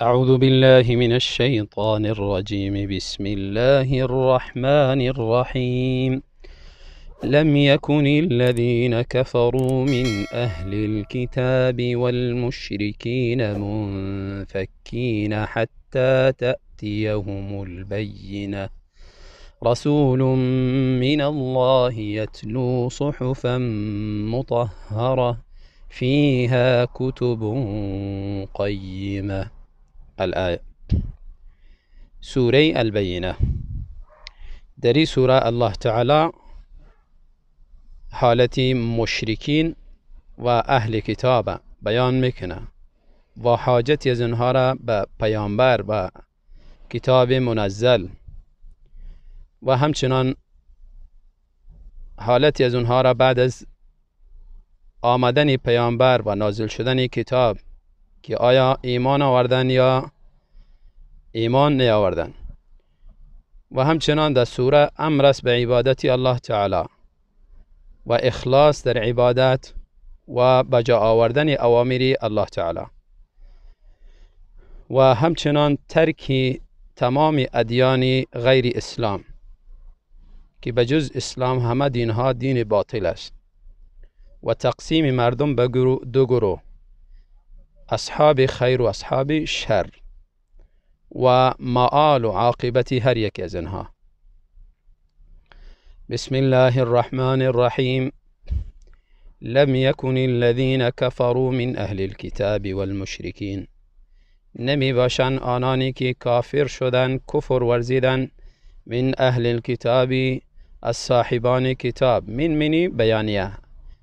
أعوذ بالله من الشيطان الرجيم. بسم الله الرحمن الرحيم. لم يكن الذين كفروا من أهل الكتاب والمشركين منفكين حتى تأتيهم البينة رسول من الله يتلو صحفا مطهرة فيها كتب قيمة. الآية. سورة البینه. در این سوره الله تعالی حالت مشرکین و اهل کتاب بیان میکنه و حاجت از اینها را به پیامبر و کتاب منزل و همچنان حالت از اونها را بعد از آمدن پیامبر و نازل شدن کتاب که آیا ایمان آوردن یا ایمان نیاوردن. و همچنان در سوره امر است به عبادت الله تعالی و اخلاص در عبادت و بجا آوردن اوامر الله تعالی و همچنان ترک تمام ادیان غیر اسلام که بجز اسلام همه دینها دین باطل است و تقسیم مردم به دو گروه، اصحاب خیر و اصحاب شر و معال و عاقبت هر یک از اینها. بسم الله الرحمن الرحیم. لم يكن الذين كفروا من اهل الكتاب والمشركين. نمی باشن آنانی که کافر شدن، کفر ورزیدن، من اهل الكتاب از صاحبان کتاب، من منی بیانیه،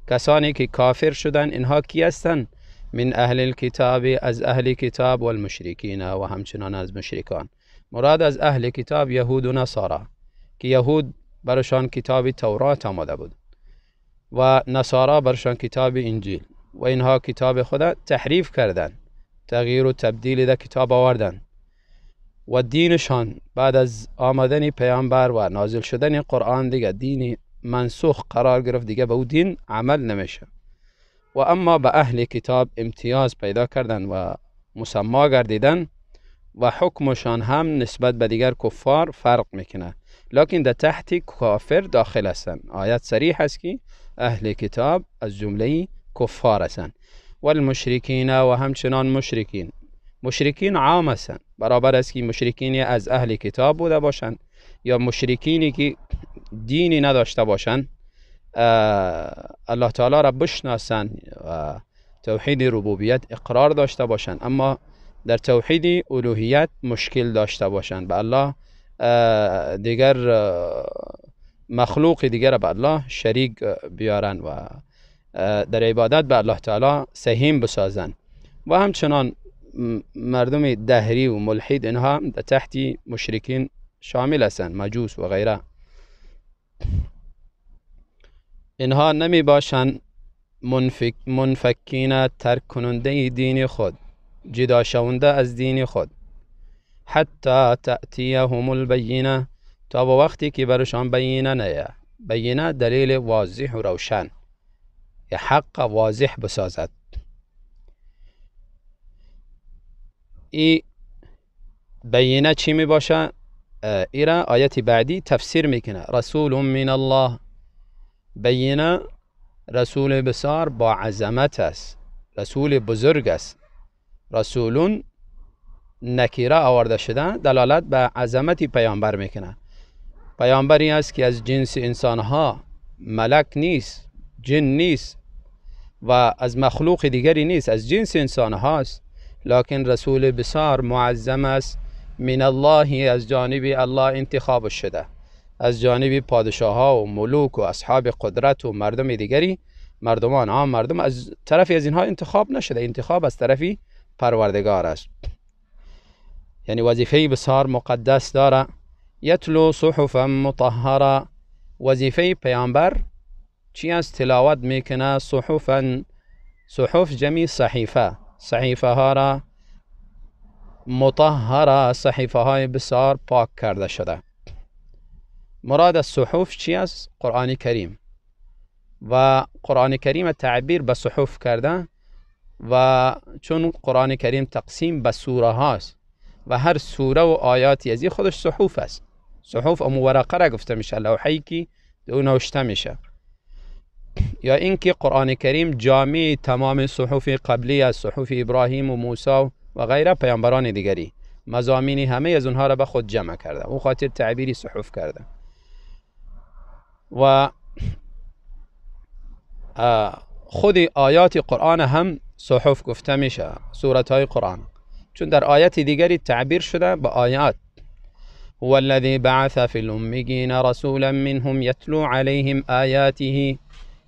کسانی که کافر شدن اینها کی هستند؟ من اهل الكتاب از اهل کتاب، والمشرکین و همچنان از مشرکان. مراد از اهل کتاب یهود و نصارا که یهود برشان کتاب تورات آمده بود و نصارا برشان کتاب انجیل و اینها کتاب خدا تحریف کردن، تغییر و تبدیل در کتاب آوردن و دینشان بعد از آمدن پیامبر و نازل شدن قرآن دیگه دین منسوخ قرار گرفت، دیگه به او دین عمل نمیشه. و اما به اهل کتاب امتیاز پیدا کردن و مسما گردیدن و حکمشان هم نسبت به دیگر کفار فرق میکنه، لکن در تحت کافر داخل هستند. آیت صریح است که اهل کتاب از جمله کفار هستند. والمشرکین و همچنان مشرکین. مشرکین عام هستند، برابر است که مشرکین از اهل کتاب بوده باشند یا مشرکینی که دینی نداشته باشند، الله تعالی را بشناسند و توحید ربوبیت اقرار داشته باشند، اما در توحید الوهیت مشکل داشته باشند، به الله دیگر مخلوق دیگر به الله شریک بیارن و در عبادت به الله تعالی سهیم بسازن. و همچنان مردم دهری و ملحد اینها در تحت مشرکین شامل هستند، مجوس و غیره. اینها نمی باشند منفکین، ترک کننده دین خود، جدا شونده از دین خود، حتی تأتیهم البینه، تا با وقتی که برشان بینه نیه. بینه دلیل واضح و روشن، یا حق واضح بسازد. ای بینه چی می باشه؟ ایرا آیت بعدی تفسیر میکنه. رسول من الله. بینه رسول بسار با عظمت است، رسول بزرگ است. رسولون نکیره آورده شده دلالت به عظمت پیامبر میکنه. پیامبری است که از جنس انسانها، ملک نیست، جن نیست و از مخلوق دیگری نیست، از جنس انسان هاست، لکن رسول بسار معظم است. من الله، از جانب الله انتخاب شده، از جانب پادشاه ها و ملوک و اصحاب قدرت و مردم دیگری، مردمان عام مردم، از طرفی از اینها انتخاب نشده، انتخاب از طرفی پروردگار است. یعنی وظیفه بسار مقدس داره. یتلو صحفا مطهره. وظیفه پیامبر چی است؟ تلاوت میکنه صحفا، صحف جمع صحیفه، صحیفه ها را مطهره، صحیفه های بسار پاک کرده شده. مراد از صحف چی است؟ قرآن کریم. و قرآن کریم تعبیر به صحف کرده و چون قرآن کریم تقسیم به سوره هاست و هر سوره و آیاتی از خودش صحف است. صحف امو ورقه را گفته میشه، لوحه‌ای که او نوشته میشه. یا اینکه قرآن کریم جامع تمام صحف قبلی از صحف ابراهیم و موسی و غیره پیامبران دیگری، مضامین همه از اونها را به خود جمع کرده، او خاطر تعبیری صحف کرده. و خود آیات قرآن هم صحف گفته میشه، سورت های قرآن، چون در آیات دیگری تعبیر شده به آیات. هو الذي بعث في الأميين رسولا منهم يتلو عليهم آياته.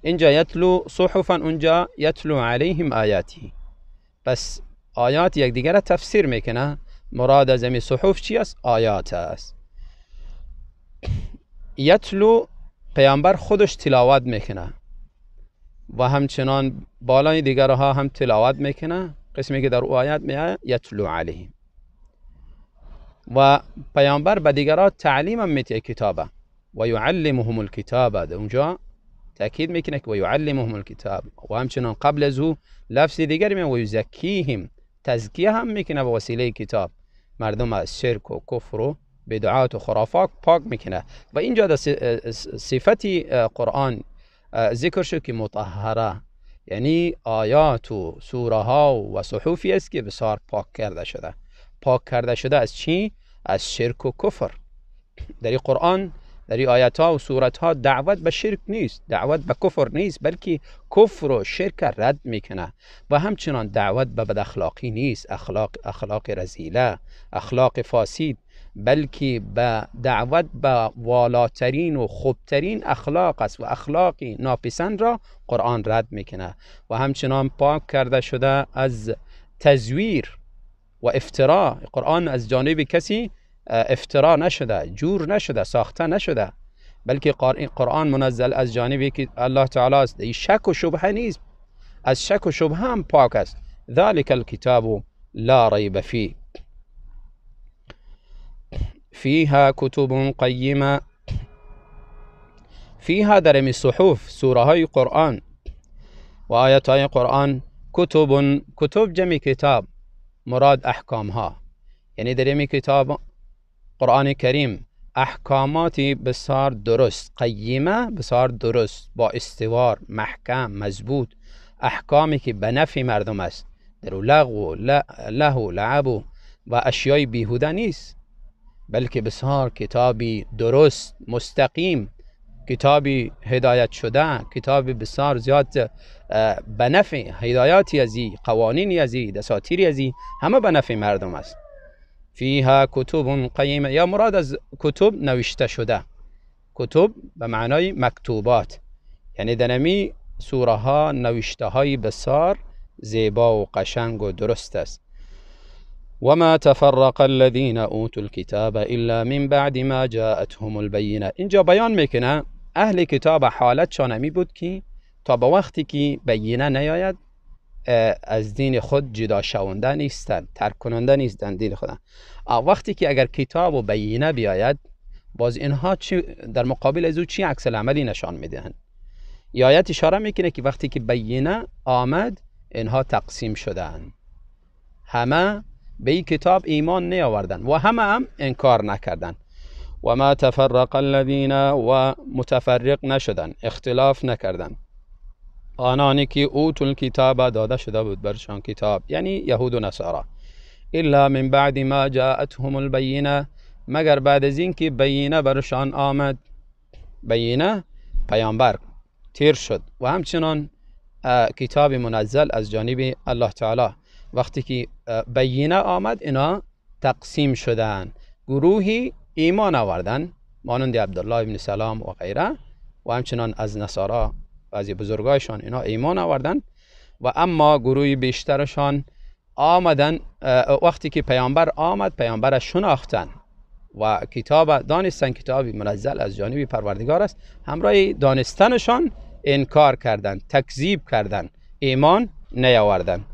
اینجا یتلو صحفا، اونجا یتلو علیهم آیاته. پس آیات یک دیگر را تفسیر میکنه. مراد از این صحف چی است؟ آیات است. یتلو پیامبر خودش تلاوت میکنه و همچنان بالای دیگرها هم تلاوت میکنه، قسمی که در او آیات میاد یتلو علیهم. و پیامبر به دیگرها تعلیم هم میته کتابه، و یعلمهم الکتاب. در اونجا تأکید میکنه که و یعلمهم الکتاب. و همچنان قبل از او لفظ دیگری میگه و یزکیهم، تزکیه هم میکنه به وسیله کتاب، مردم از شرک و کفر و بدعات و خرافات پاک میکنه. و اینجا در صفت قرآن ذکر شد که مطهره، یعنی آیات و سوره ها و صحفی است که بسیار پاک کرده شده. پاک کرده شده از چی؟ از شرک و کفر. در این قرآن، در این آیات ها و سورت ها دعوت به شرک نیست، دعوت به کفر نیست، بلکه کفر و شرک رد میکنه. و همچنان دعوت به بد اخلاقی نیست، اخلاق رذیله، اخلاق فاسد، بلکه به دعوت به والاترین و خوبترین اخلاق است و اخلاق ناپسند را قرآن رد میکنه. و همچنان پاک کرده شده از تزویر و افترا. قرآن از جانب کسی افترا نشده، جور نشده، ساخته نشده، بلکه قرآن منزل از جانبی که الله تعالی است. شک و شبهه نیست، از شک و شبهه هم پاک است. ذلك الكتاب لا ریب فیه فیها کتب قیمه. فیها در می صحف، سوره های قرآن و آیات های قرآن، کتب، کتب جمع کتاب، مراد احکام ها، یعنی در می کتاب قرآن کریم احکاماتی بسیار درست، قیمه بسیار درست، با استوار، محکم، مضبوط، احکامی که به نفع مردم است، در لغو، لهو، لعب و اشیای بیهوده نیست، بلکه بسیار کتابی درست، مستقیم، کتابی هدایت شده، کتابی بسیار زیاد به نفع هدایاتی ازی، قوانینی ازی، دساتیری ازی، همه به نفع مردم است. فیها کتب قیمه، یا مراد از کتب نوشته شده، کتب به معنای مکتوبات، یعنی در امی سوره ها نوشته های بسیار زیبا و قشنگ و درست است. وما تفرق الذين اوتوا الكتاب الا من بعد ما جاءتهم البینه. اینجا بیان میکنه اهل کتاب حالتشان همی بود که تا به وقتی که بینه نیاید از دین خود جدا شونده نیستند، ترک کننده نیستند دین خود. وقتی که اگر کتاب و بینه بیاید، باز اینها چی در مقابل از او چی عکس العملی نشان میدهند؟ یا آیت اشاره میکنه که وقتی که بینه آمد اینها تقسیم شدند، همه به این کتاب ایمان نیاوردن و همه هم انکار نکردن. و ما تفرق الذین، و متفرق نشدن، اختلاف نکردن، آنانی که اوتوا الکتاب داده شده بود برشان کتاب، یعنی یهود و نصارا، الا من بعد ما جاءتهم البینه، مگر بعد از اینکه بینه برشان آمد. بینه پیامبر تیر شد و همچنان کتاب منزل از جانب الله تعالی. وقتی که بینه آمد اینا تقسیم شدن، گروهی ایمان آوردن مانند عبدالله ابن سلام و غیره، و همچنان از نصارا بعضی بزرگایشان اینا ایمان آوردن، و اما گروهی بیشترشان آمدن وقتی که پیامبر آمد پیامبر شناختن و کتاب دانستن، کتابی منزل از جانب پروردگار است، همراه دانستنشان انکار کردند، تکذیب کردند، ایمان نیاوردند.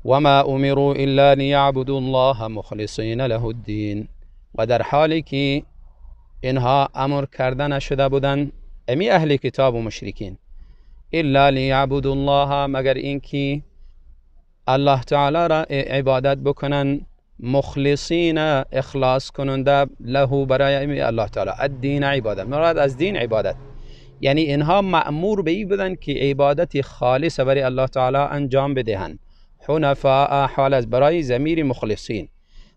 و ما امروا الا لیعبدوا الله مخلصین له الدین. و در حالی که اینها امر کرده نشده بودند، امی اهل کتاب و مشرکین، الا لیعبدوا الله، مگر اینکه الله تعالی را عبادت بکنن، مخلصین اخلاص کننده، له برای الله تعالی، الدین عبادت، مراد از دین عبادت، یعنی اینها مأمور به این بودن که عبادت خالص برای الله تعالی انجام بدهند. حنفاء حال از برای ضمیر مخلصین،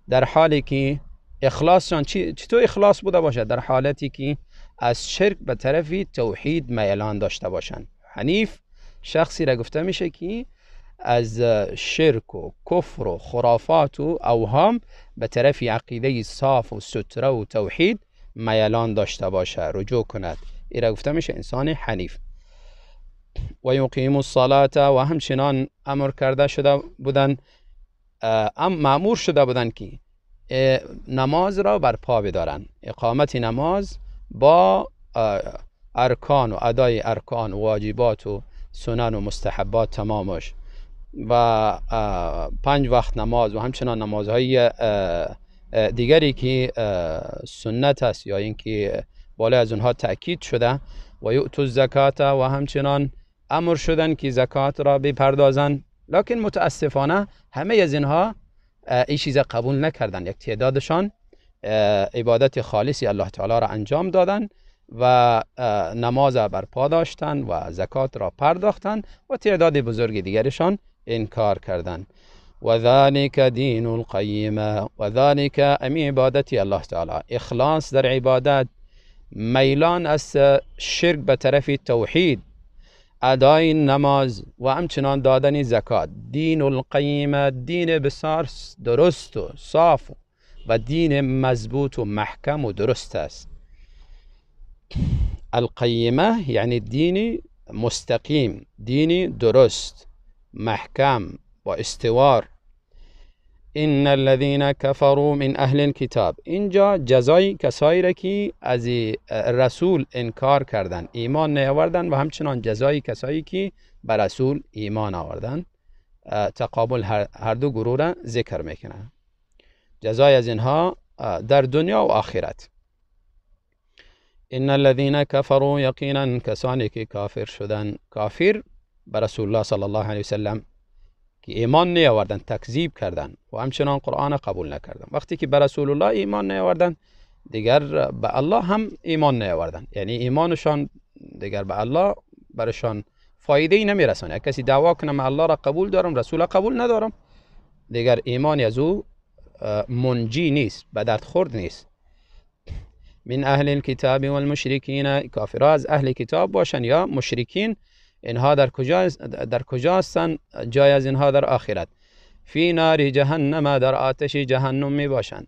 در حالی که اخلاصشان چطور اخلاص بوده باشد؟ در حالتی که از شرک به طرف توحید میلان داشته باشند. حنیف شخصی را گفته میشه که از شرک و کفر و خرافات و اوهام به طرف عقیده صاف و ستره و توحید میلان داشته باشه، رجوع کند. این را گفته میشه انسان حنیف. و یقیم الصلاة، و همچنان امر کرده شده بودن، مأمور شده بودن که نماز را برپا بدارن. اقامت نماز با ارکان و ادای ارکان و واجبات و سنن و مستحبات تمامش، و 5 وقت نماز و همچنان نمازهای دیگری که سنت است یا اینکه بالای از اونها تأکید شده. و یؤتوا الزکات، و همچنان امر شدن که زکات را بپردازن. لکن متاسفانه همه از اینها این چیز قبول نکردن. یک تعدادشان عبادت خالصی الله تعالی را انجام دادن و نماز برپا داشتن و زکات را پرداختن، و تعداد بزرگ دیگرشان انکار کردن. و ذلک دین القیمه، و ذلک امی عبادتی الله تعالی، اخلاص در عبادت، میلان از شرک به طرف توحید، ادای نماز و همچنان دادن زکات. دین القیمه، دین بسیار درست و صاف و دین مضبوط و محکم و درست است. القیمه یعنی دین مستقیم، دین درست، محکم و استوار. ان الذين كفروا من اهل الكتاب، اینجا جزای کسایی را که از رسول انکار کردن، ایمان نیاوردن، و همچنان جزای کسایی که به رسول ایمان آوردن، تقابل هر دو گروه را ذکر میکنه. جزای از اینها در دنیا و آخرت. ان الذين كفروا، یقینا کسانی که کافر شدن، کافر به رسول الله صلی الله علیه وسلم که ایمان نیاوردن، تکذیب کردن و همچنان قرآن قبول نکردن. وقتی که به رسول الله ایمان نیاوردن، دیگر به الله هم ایمان نیاوردن، یعنی ایمانشان دیگر به الله برشان فایده ای نمیرسانه. اگه کسی دعوا کنه من الله را قبول دارم، رسول قبول ندارم، دیگر ایمان از او منجی نیست، به درد خورد نیست. من اهل الكتاب والمشرکین، کافرها از اهل کتاب باشن یا مشرکین، اینها در کجا هستند؟ جای از اینها در آخرت. فی نار جهنم، در آتش جهنم می باشند.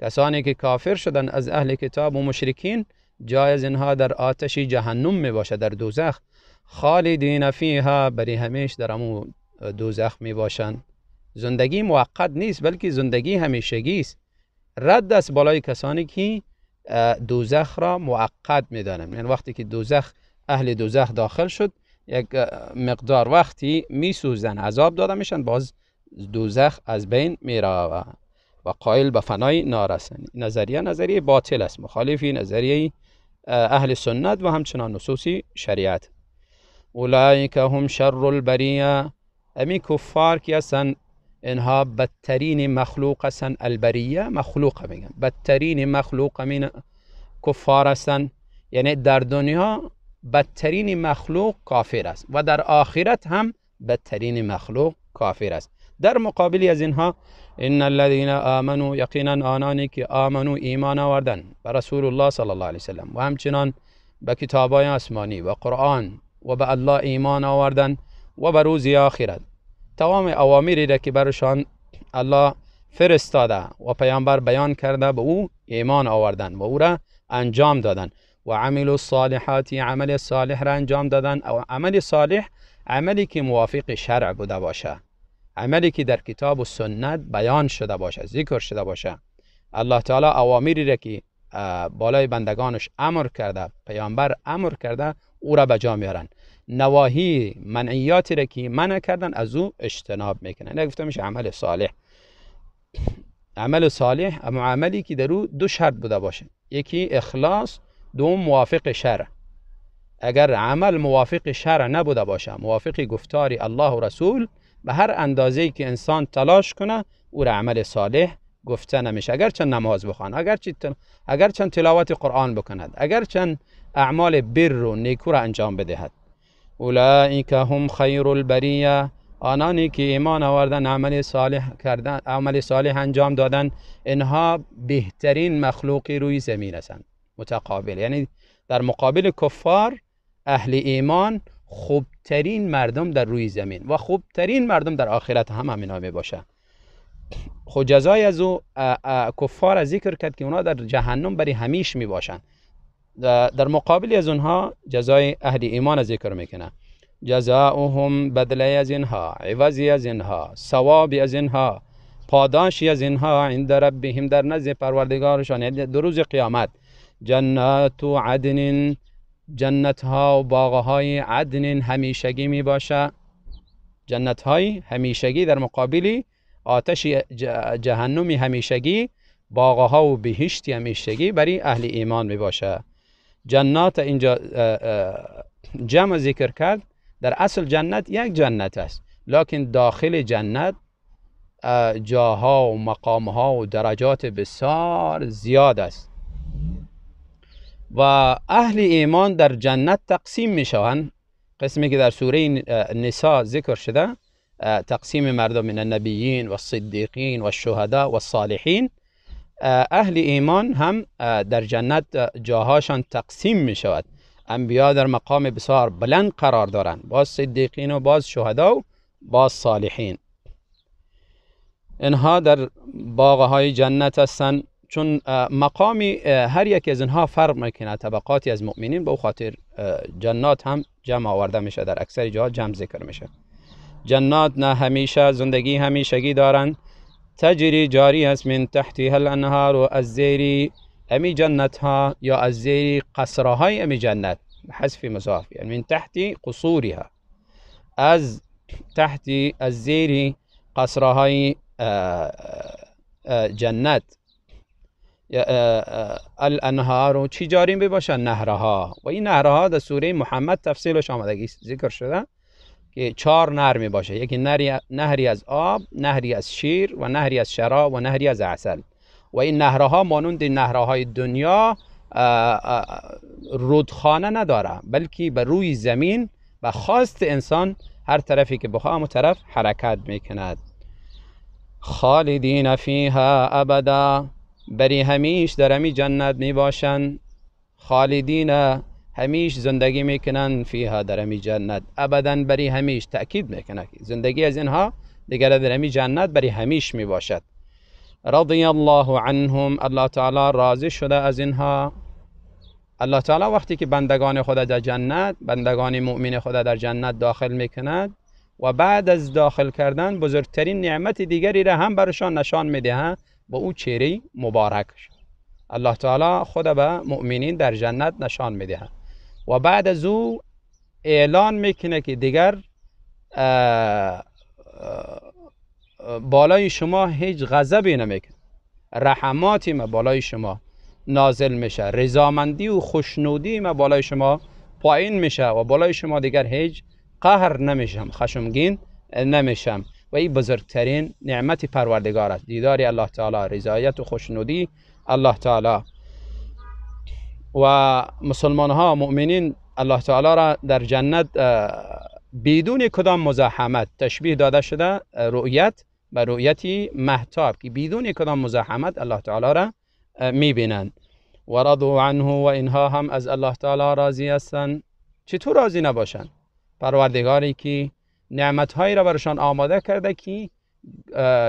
کسانی که کافر شدن از اهل کتاب و مشرکین، جای از اینها در آتش جهنم می باشد، در دوزخ. خالدین فیها، بری همیش در امو دوزخ می باشند. زندگی موقت نیست، بلکه زندگی همیشگی است. رد است بالای کسانی که دوزخ را موقت می دانند. یعنی وقتی که دوزخ، اهل دوزخ داخل شد، یک مقدار وقتی می سوزن، عذاب داده میشن، باز دوزخ از بین می رود و قائل به فنای نارسن. نظریه نظریه باطل است، مخالفی نظریه اهل سنت و همچنان نصوص شریعت. اولئک هم شر البریه، امی کفار که هستن اینها بدترین مخلوق هستن. البریه مخلوق میگن، بدترین مخلوق امین کفار هستن. یعنی در دنیا بدترین مخلوق کافر است و در آخرت هم بدترین مخلوق کافر است. در مقابل از اینها ان الذين آمنوا، یقینا آنانی که آمنو ایمان آوردن به رسول الله صلی الله علیه وسلم و همچنان به کتابای آسمانی و قرآن و به الله ایمان آوردن و به روز آخرت، تمام اوامری را که برشان الله فرستاده و پیامبر بیان کرده به او ایمان آوردن و او را انجام دادن. و عملوا الصالحات، عمل صالح را انجام دادن. او عمل صالح عملی که موافق شرع بوده باشه، عملی که در کتاب و سنت بیان شده باشه، ذکر شده باشه. الله تعالی اوامری را که بالای بندگانش امر کرده، پیامبر امر کرده، او را به جا میارن. نواهی منعیاتی را که منع کردن از او اجتناب میکنن. این گفته میشه عمل صالح. عمل صالح اما عملی که در او دو شرط بوده باشه، یکی اخلاص، دوم موافق شرع. اگر عمل موافق شرع نبوده باشه، موافق گفتار الله و رسول، به هر اندازه‌ای که انسان تلاش کنه او را عمل صالح گفته نمیشه. اگر چند نماز بخوان، اگر چند تلاوت قرآن بکند، اگر چند اعمال بر و نیکو را انجام بدهد. اولئک هم خیر البریه، آنانی که ایمان آوردن، عمل صالح کردن، عمل صالح انجام دادن، اینها بهترین مخلوقی روی زمین هستند. متقابل، یعنی در مقابل کفار اهل ایمان خوبترین مردم در روی زمین و خوبترین مردم در آخرت هم همینا می باشند. خود جزای از او کفار ذکر کرد که اونا در جهنم برای همیش می باشند. در مقابل از اونها جزای اهل ایمان ذکر میکنه. جزاؤهم بدله از اینها، عوضی از اینها، ثوابی از اینها، پاداشی از اینها عند ربهم، در نزد پروردگارشان، یعنی در روز قیامت، جنات عدن، جنت ها و باغ های عدن همیشگی می باشه. جنت های همیشگی در مقابل آتش جهنمی همیشگی، باغ ها و بهشتی همیشگی برای اهل ایمان می باشه. جنات اینجا جمع ذکر کرد، در اصل جنت یک جنت است، لکن داخل جنت جاها و مقامها و درجات بسیار زیاد است و اهل ایمان در جنت تقسیم می شوند. قسمی که در سوره نساء ذکر شده، تقسیم مردم من النبیین و الصدیقین و الشهداء و الصالحین، اهل ایمان هم در جنت جاهاشان تقسیم می شود. انبیا در مقام بسیار بلند قرار دارند، باز صدیقین و باز شهدا و باز صالحین. اینها در باغهای جنت هستند، چون مقام هر یک از اینها فرق میکنه، طبقاتی از مؤمنین، به خاطر جنات هم جمع آورده میشه، در اکثر جاها جمع ذکر میشه. جنات نه همیشه زندگی همیشگی دارند، تجری جاری است، من تحتها الانهار، و از زیر امی جنت ها یا از زیر قصرهای امی جنت، حذف مضاف، یعنی من تحت قصورها، از تحت از زیر قصرهای جنت الانهار چی جاری باشن؟ نهرها. و این نهرها در سوره محمد تفصیلش آمدگی ذکر شده که 4 نهر می باشه، یکی نهری از آب، نهری از شیر و نهری از شراب و نهری از عسل. و این نهرها مانند نهرهای دنیا رودخانه نداره، بلکه بر روی زمین به خواست انسان هر طرفی که بخواه همون طرف حرکت میکند. خالدین فیها ابدا، بری همیش در امی جنت می باشند. خالدین همیش زندگی میکنن، فیها در امی جنت، ابدا بری همیش، تأکید میکنه زندگی از اینها دیگر در امی جنت بری همیش می باشد. رضی الله عنهم، الله تعالی راضی شده از اینها. الله تعالی وقتی که بندگان خود در جنت، بندگان مؤمن خود در جنت داخل میکند و بعد از داخل کردن بزرگترین نعمت دیگری را هم برشان نشان میده، با او چهره مبارک. الله تعالی خود به مؤمنین در جنت نشان میده و بعد از او اعلان میکنه که دیگر بالای شما هیچ غضبی نمیکنه، رحماتی ما بالای شما نازل میشه، رضامندی و خوشنودی ما بالای شما پایین میشه و بالای شما دیگر هیچ قهر نمیشم، خشمگین نمیشم. و این بزرگترین نعمت پروردگار است، دیدار الله تعالی، رضایت و خوشنودی الله تعالی. و مسلمان ها مؤمنین الله تعالی را در جنت بدون کدام مزاحمت تشبیه داده شده، رؤیت به رؤیتی مهتاب که بدون کدام مزاحمت الله تعالی را میبینند. و رضوا عنه، و اینها هم از الله تعالی راضی هستند. چطور راضی نباشند؟ پروردگاری که نعمتهایی را برشان آماده کرده که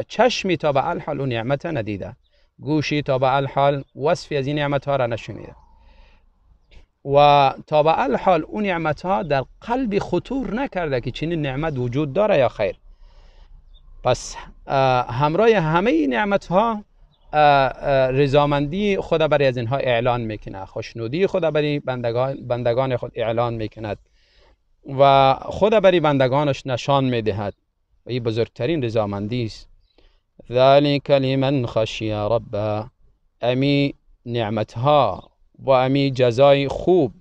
چشمی تا به الحال اون نعمت ندیده، گوشی تا به الحال وصفی از این نعمتها را نشنیده و تا به الحال اون نعمتها در قلب خطور نکرده که چنین نعمت وجود داره یا خیر. پس همراه همه این نعمتها رضامندی خدا برای از اینها اعلان میکنه، خوشنودی خدا برای بندگان خود اعلان میکند و خدا برای بندگانش نشان میدهد و این بزرگترین رضامندی است. ذلک لمن خشی ربه، امی نعمتها و امی جزای خوب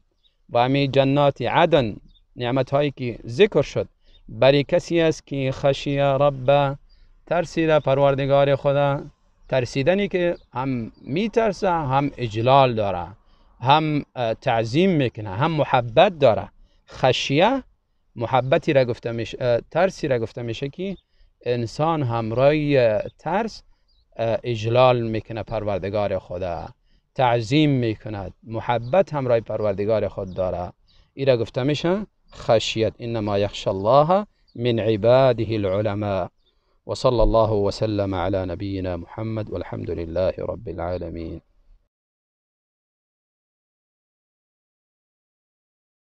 و همی جنات عدن، نعمت هایی که ذکر شد، برای کسی است که خشیه رب، ترسیده پروردگار خدا، ترسیدنی که هم میترسه، هم اجلال داره، هم تعظیم میکنه، هم محبت داره. خشیه محبتی را گفته میشه، ترسی را گفته میشه که انسان همراه ترس اجلال میکنه پروردگار خدا، تعظیم میکند، محبت همراه پروردگار خود داره. ای را گفته میشه خشیت. انما یخشى الله من عباده العلماء. وصلى الله وسلم على نبينا محمد والحمد لله رب العالمين.